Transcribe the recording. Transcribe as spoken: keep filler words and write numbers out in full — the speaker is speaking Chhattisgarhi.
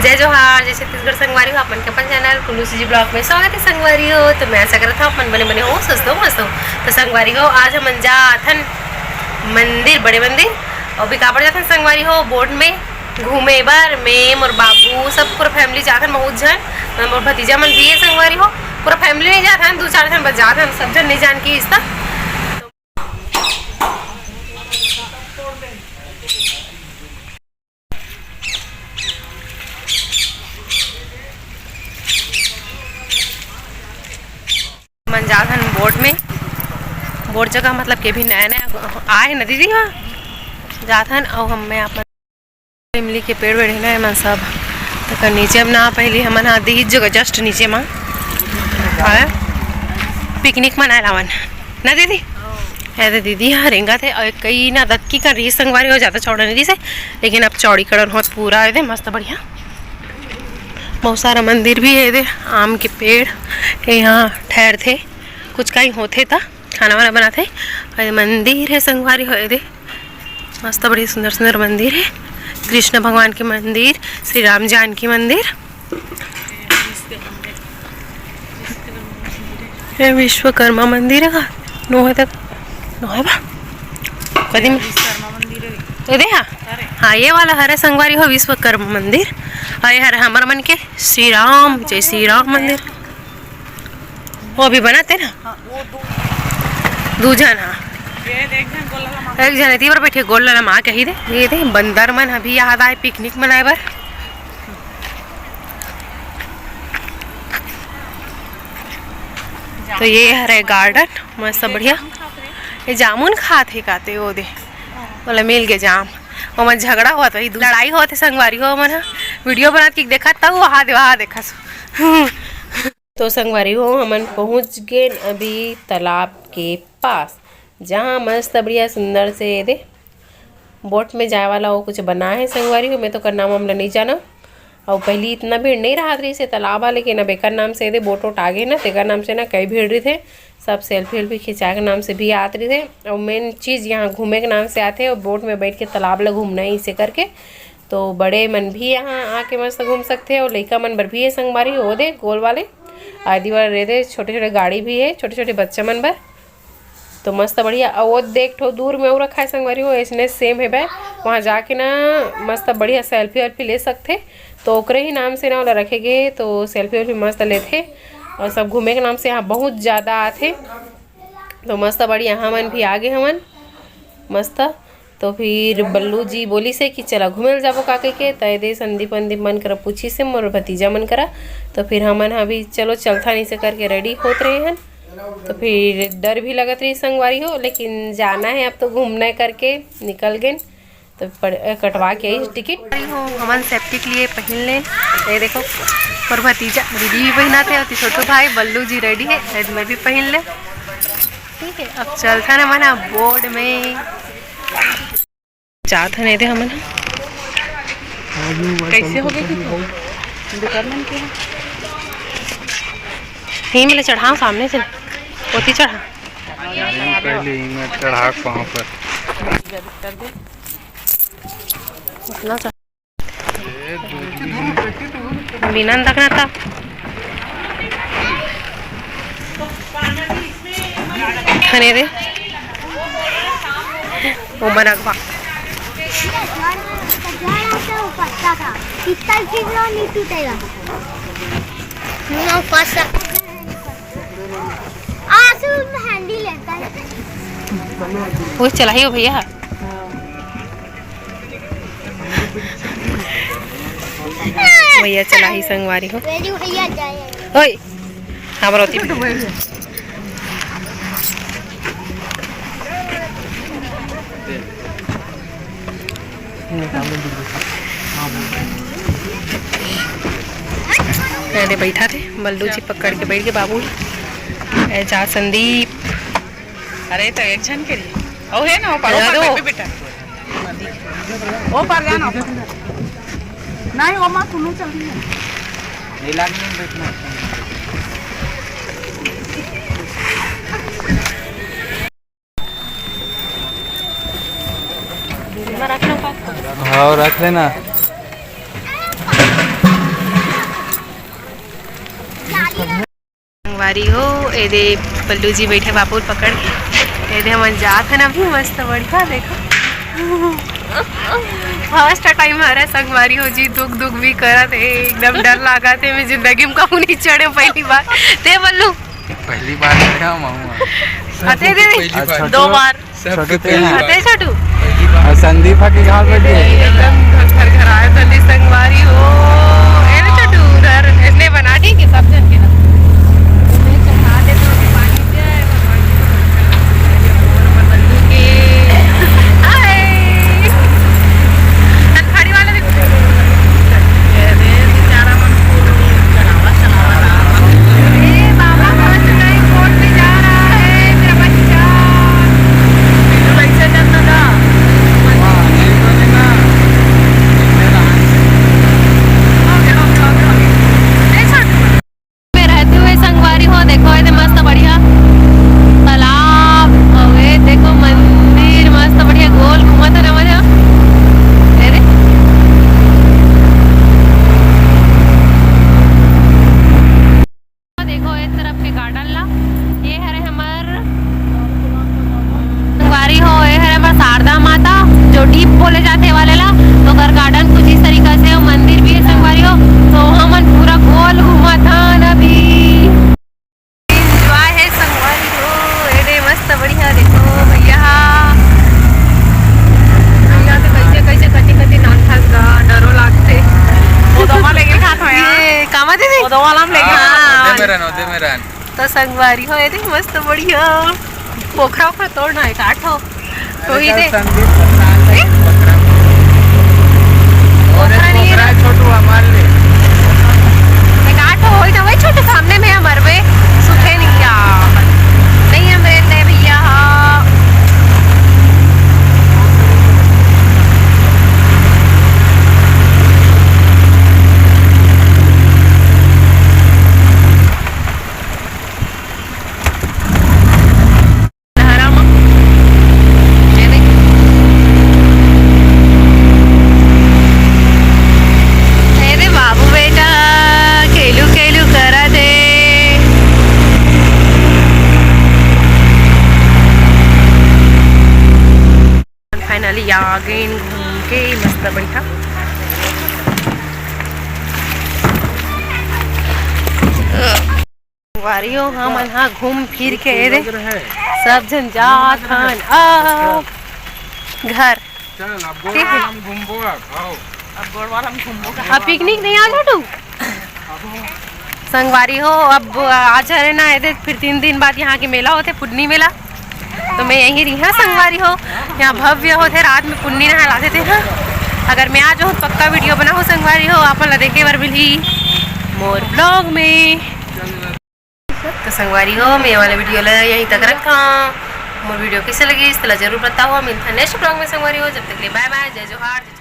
जय जोहार, जय छत्तीसगढ़ संगवारी हो, आप मन के अपन चैनल कुल्लू सीजी ब्लॉग में स्वागत है संगवारी हो। तो मैं आशा करत हूँ आप मन बने बने हो, स्वस्थ हो, मस्त हो। तो संगवारी हो, आज हमन जाथन मंदिर, बड़े मंदिर, और भी काबर जाथन संगवारी हो, बोट में घूमे बर। मैं, मोर बाबू, सब पूरा फैमिली जाथन, बहुत झन, मोर भतीजा मन भी है संगवारी हो। पूरा फैमिली नहीं जाथन, दो चार झन बस जाथन, सब झन नहीं जान के इस तक। मन जाथन बोट में, बोट जगह मतलब के भी नया नया आए न दीदी, वहाँ जाथन। अउ हम मैं अपन इमली के पेड़ वेड़ हे ना एमन सब, तकर नीचे म ना पहली हमन हा दीदी जगह जस्ट नीचे मा आए पिकनिक मनाए लावन ना दीदी। ए दे दीदी हा रेंगत हे, अउ कई ना दतकी कर रही संगवारी हो, ज्यादा चौड़ा नहीं रही से, लेकिन अब चौड़ीकरण होत पूरा ए दे मस्त बढ़िया। बहुत सारा मंदिर भी है ए दे, आम के पेड़ ए यहाँ ठहरथे, कुछ कहीं होथे त खाना वाना बनाथे। अउ ये मंदिर है संगवारी हो ए दे, मस्त बढ़िया सुंदर सुंदर मंदिर है, कृष्ण भगवान के मंदिर, श्री राम जानकी मंदिर। ये विश्वकर्मा मंदिर है का? नो है तक, नो है बा? कदी में विश्वकर्मा मंदिर है। ये दे हाँ। अरे। हाँ, ये वाला हरे संगवारी हो विश्वकर्मा मंदिर। और ये हरे हमर मन के श्री राम, जय श्री राम मंदिर। वो अभी बनाते ना। हाँ, वो दो। दू झन हाँ। ये एक झन गोला ला मार। एक झन एती बर बैठे गोला ला मार कही दे। ये दे बंदर मन अभी याद आए पिकनिक मनाए बर। तो ये हरे गार्डन मस्त बढ़िया। ये जामुन खात हे काते ओ दे। बोला मिल गे जाम। ओमन झगड़ा होत हे, लड़ाई होत हे संगवारी हो, ओमन ह वीडियो बनात कि देखत तब वहा दे, वहा देखस। तो संगवारी हो, हमन पहुंच गेन अभी तालाब के पास, जहां मस्त बढ़िया सुंदर से ए दे बोट में जाए वाला वो कुछ बना है संगवारी हो। मैं तो ओकर नाम वाम ल नइ जानव। अउ पहली इतना भीड़ नइ रहत रहिस हे तालाब ह, लेकिन अब एकर नाम से ए दे बोट वोट आ गे ना, तेकर नाम से ना कई भीड़ रहिथे। सब सेल्फी वेल्फी खिंचाए के नाम से भी आत रहिथे। अउ मेन चीज यहाँ घूमे के नाम से आथे अउ बोट में बैठ के तालाब ल घूमना है इसे करके। तो बड़े मन भी यहाँ आके मस्त घूम सकथे अउ लइका मन बर भी है संगवारी हो दे गोल वाले। आदि वाले रहिथे, छोटे छोटे गाड़ी भी है छोटे छोटे बच्चा मन बर। तो मस्त बढ़िया। अउ वो देख ठो दूर में अउ रखा है संगवारी हो, ऐसने सेम है बे। वहाँ जाके ना मस्त बढ़िया सेल्फी वेल्फी ले सकथे। तो ओकरे ही नाम से ना ओला रखे गे, तो सेल्फी वेल्फी मस्त लेथे। और सब घूमे के नाम से यहाँ बहुत ज़्यादा आथे। तो मस्त बढ़िया हमन भी आगे हमन मस्त। तो फिर बल्लू जी बोलिस हे कि चला घूमे ल जाबो का कहिके, त ए दे संदीप वंदीप मन करा पूछिस हे मोर भतीजा मन करा। तो फिर हमन ह भी चलो चलथन इसे करके रेडी होत रहे हन। तो फिर डर भी लगत रही संगवारी हो, लेकिन जाना है अब तो घूमना है करके निकल गेन। तो पड़-, कटवा के आई टिकट। हो हमन सेफ्टी के लिए पहन ले, ये देखो मोर भतीजा दीदी भी पहना थे और छोटू भाई बल्लू जी रेडी है, शायद मैं भी पहन ले। ठीक है, अब चलथन हमन ह बोट में। जात हन एदे हमन ह। कैसे हो गए थी तू? दुकान में क्या? यहीं मिले चढ़ाओ सामने से। ओती चढ़ा। पहले ही मैं चढ़ा पाँव पर। इतना चढ़-, बिना तक ना था। खने दे। वो बना के पा- जड़ आता है, वो पत्ता था। कितना खींच लो, नहीं टूटेगा। नो, फंस सकता है। आंसू मेहंदी लेता है। वो चलाइयो भैया। भैया चलाही संगवारी हो। मेरी भैया जाए। ओए, हमरा ओती। पहले बैठा थे, बल्लू जी पकड़ के बैठ गए बाबू। ए जा संदीप। अरे तो एक झन के लिए। ओ है ना, वो पारो लगा दो। बेटा। ओ पार जाना। नहीं, वो माँ सुनो चल रही है। नहीं लागने में बैठना। हाँ, रख लेना। अरे हो, ए दे पल्लू जी बैठे बापुर पकड़ के। ए दे हमन जात हन अभी मस्त बढ़िया, देखो। फर्स्ट टाइम हरे संगवारी हो जी, दुख दुख भी करत हे, एकदम डर लागत हे। मैं जिंदगी में कहूँ नहीं चढ़े पहली बार। ते पल्लू? पहली बार चढ़े हम, हम। अते दे। पहली बार। अच्छा, दो तो बार। सबके छोटू पहली बार। अते छोटू। और संदीप हा के घाल बैठ गए। एकदम घर, घर, घर आए तो ले संगवारी हो। ए रे छोटू, उधर इसने बना दी कि सब जन के ना। चढ़ा दे तो पानी पिया है, भगवान जी को। और बंदू के। हाय। तन खाड़ी वाला भी। ए रे, बेचारा मन को चढ़ावा, चढ़ावा, चढ़ावा। ए बाबा, फर्स्ट टाइम बोट में जा रहा है मेरा बच्चा। में रहते हुए संगवारी हो, देखो, ये मस्त बढ़िया तालाब, अउ ये देखो मंदिर, मस्त बढ़िया गोल घूमत हे ना, मजा। अरे। देखो, इस तरफ के गार्डन ला, ये हरे हमर संगवारी हो, ये हरे हमर शारदा माता, जो डीप बोले जाथे वाले ला, तो ओकर गार्डन कुछ इस तरीका से, मंदिर भी है संगवारी हो। तो हमन पूरा गोल घूमत हन अभी। एंजॉय है संगवारी हो, एडे मस्त बढ़िया देखो भैया। भैया तो कैसे, कैसे कति, कति नाचत गा, डरो लागथे। वो दवा लेके खात हो यार। ये कामा दीदी? वो दवा ला हम लेके हाँ, खात हो। ओदे में रहन, ओदे में रहन। तो संगवारी हो, एदे मस्त बढ़िया। पोखरा ओखरा तोड़ना है, काटो। तो ही दे। संदीप को नाच है, ए? पोखरा। और एक पोखरा नहीं है पोखरा ना? है छोटू, हमारे लिए। एक आठ हो, वही तो, वही छोटू सामने में है, मरबे, सुखे नहीं क्या? नहीं, हम रहते हैं भैया। लहरा म। ये देख। अरे बाबू बेटा, केलू केलू करा दे। फाइनली आ गए घूम के, मस्त बढ़िया। संगवारी हो, हमन हा घूम फिर के रे, सब झन जात हन अब घर। चल, अब गोड़ वाला में घूमबो अब, आओ। अब गोड़ वाला में घूमबो का? अब पिकनिक नहीं आ छोटू? संगवारी हो, अब आज हरे ना, एदे फिर तीन दिन बाद यहाँ के मेला होथे, पुन्नी मेला। तो मैं यहीं रही हाँ संगवारी हो, यहाँ भव्य होथे, रात में पुन्नी नहा ला देथे हाँ। अगर मैं आ जाऊँ पक्का वीडियो बनाहूँ संगवारी हो, आप मन ला देखे बर मिलही मोर ब्लॉग में। तो संगवारी हो, मैं ये वाला वीडियो ला यहीं तक रखा। मोर वीडियो कैसे लगी, इसला जरूर बताओ। मिलता नेक्स्ट ब्लॉग में संगवारी हो, जब तक के लिए बाय बाय, जय जोहार, जय